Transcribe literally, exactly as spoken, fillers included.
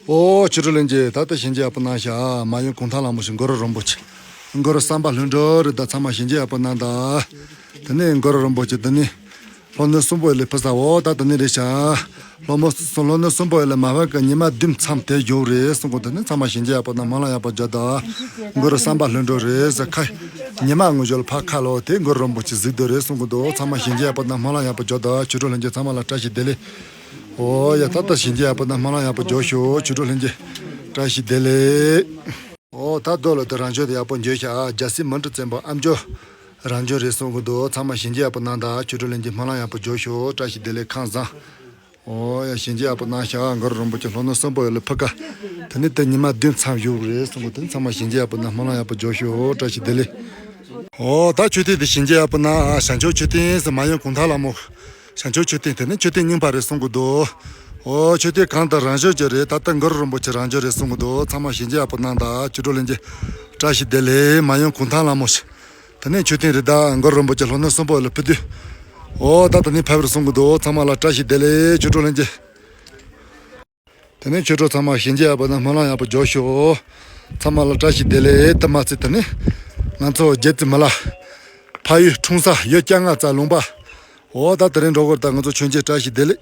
ཨོ། ཆོས་གྲོགས་ལྷན་རྒྱས། ད་ལྟ་གཤིན་རྗེ་ཡག་པོ་གནང་ཤག་མ་ཡུམ་གུང་ཐང་ལྷ་མོ་ཞིག་གུ་རུ་རིན་པོ་ཆེ། གུ་རུ་བསམ་པ་ལྷུན་གྲུབ་རེད། ད་ཚང་མ་གཤིན་རྗེ་ཡག་པོ་གནང་དང་། དེ་ནས་གུ་རུ་རིན་པོ་ཆེ། དེ་ནས་ལྷོ་ནུབ་གསུམ་པོ་ཡི་ལས་ཕུལ་ས། འོ་ད་དེ་ནས་རེད་ཤག་ལྷོ་མོ་ལྷོ་ནུབ་གསུམ་པོ་ཡི་ལས་མ་ཕེབས་ཀ་ཉི་མ་བདུན་མཚམས་དེ་བཞུགས་རེད་གསུང་གི་འདུག་ནི་ཚང་མ་གཤིན་རྗེ་ཡག་པོ་དང་སྨོན་ལམ་ཡག་པོ་རྒྱོབ་དང་། གུ་རུ་བསམ་པ་ལྷུན་གྲུབ་རེད་ཟེར་ཁ། ཉི་མ་ངོ་ཞོལ་ཕ་ཁ་ལོ་དེ་གུ་རུ་རིན་པོ་ཆེ་གཟིགས་འདོད་རེད་གསུང་གི་འདུག་ཚང་མ་གཤིན་རྗེ་ཡག་པོ་དང་སྨོན་ལམ་ཡག་པོ་རྒྱོབ་དང་། ཆོས་གྲོགས་ལྷན་རྒྱས་ཚང་མ་ལ་བཀྲ་ཤིས་བདེ་ལེགས། ཨོ་ཡ། ད་ལྟ་གཤིན་རྗེ་ཡག་པོ་དང་སྨོན་ལམ་ཡག་པོ་རྒྱོབ་ཤོག་ཆོས་གྲོགས་ལྷན་རྒྱས་བཀྲ་ཤིས་བདེ་ལེགས། ཨོ་ད་རྡོ་ལ་དེ་རང་བྱོན་དེ་ཡག་པོ་འཇོན་ཤག་རྒྱལ་སྲས་མུ་འབྲེལ་བཙན་པོ་ཨ་མཆོག་རང་བྱོན་རེད་གསུང་གི་འདུག་ཚང་མ་གཤིན་རྗེ་ཡག་པོ་གནང་དང་། ཆོས་གྲོགས་ལྷན་རྒྱས་སྨོན་ལམ་ཡག་པོ་རྒྱོབ་ཤོག་བཀྲ་ཤིས་བདེ་ལེགས། ཁམས་བཟང་། ཨོ་ཡ། གཤིན་རྗེ་ཡག་པོ་གནང་ཤག་གུ་རུ་རིན་པོ་ཆེ་ལྷོ་ནུབ་གསུམ་པོ་ཡི་ལས་ཕུལ་ཀ་དེ་ནས་དེ་ཉི་མ་བདུན་མཚམས་བཞུགས་རེད་གསུང་གི་འདུག་ཚང་མ་གཤིན་རྗེ་ཡག་པོ་དང་སྨོན་ལམ་ཡག་པོ་རྒྱོབ་ཤོག་བཀྲ་ཤིས་བདེ་ལེགས། ཨོ་ད་མཆོད་རྟེན་དེ་གཤིན་རྗེ་ཡག་པོ་གནང་། བྱང་ཆུབ་མཆོད་རྟེན་ཟེར་མ་ཡུམ་གུང་ཐང་ལྷ་མོ། བྱང་ཆུབ་མཆོད་རྟེན་དེ་ནི་མཆོད་རྟེན་རྙིང་པ་རེད་གསུང་གི་འདུག་ཨོ་མཆོད་རྟེན་གང་དང་རང་བྱོན་གྱི་རེད། ད་ལྟ་གུ་རུ་རིན་པོ་ཆེ་རང་བྱོན་རེད་གསུང་གི་འདུག་ཚང་མ་གཤིན་རྗེ་ཡག་པོ་གནང་དང་། ཆོས་གྲོགས་ལྷན་རྒྱས་བཀྲ་ཤིས་བདེ་ལེགས། མ་ཡུམ་གུང་ཐང་ལྷ་མོ་ཞིག་དེ་ནས་མཆོད་རྟེན་རེད། ད་གུ་རུ་རིན་པོ་ཆེ་ལྷོ་ནུབ་གསུམ་པོ་ལ་ཕུལ་དུས། ཨོ་ད་དེ་ནས་ཕེབས་རེད་གསུང་གི་འདུག་ཚང་མ་ལ་བཀྲ་ཤིས་བདེ་ལེགས། ཆོས་གྲོགས་ལྷན་རྒྱས། དེ་ནས་ཆོས་གྲོགས་ཚང་མ་གཤིན་རྗེ་ཡག་པོ་དང་སྨོན་ལམ་ཡག་པོ་རྒྱོབ་ཤོག་ཚང་མ་ལ་བཀྲ་ཤིས་བདེ་ལེགས། དེ་མ་ཚད་དེ་ནས་ང་ཚོ་རྒྱལ་རྩེ་མི་ལ་ཕ་ཡུལ་འཁྲུངས་ས་ཡུལ་སྐྱ་ང་རྩ་ལུང་པ། འོ་ད་དེ་རིང་འགྲོ་གི་རེད། ད་ང་ཚོ་མཆོད་མཇལ་བཀྲ་ཤིས་བདེ་ལེགས།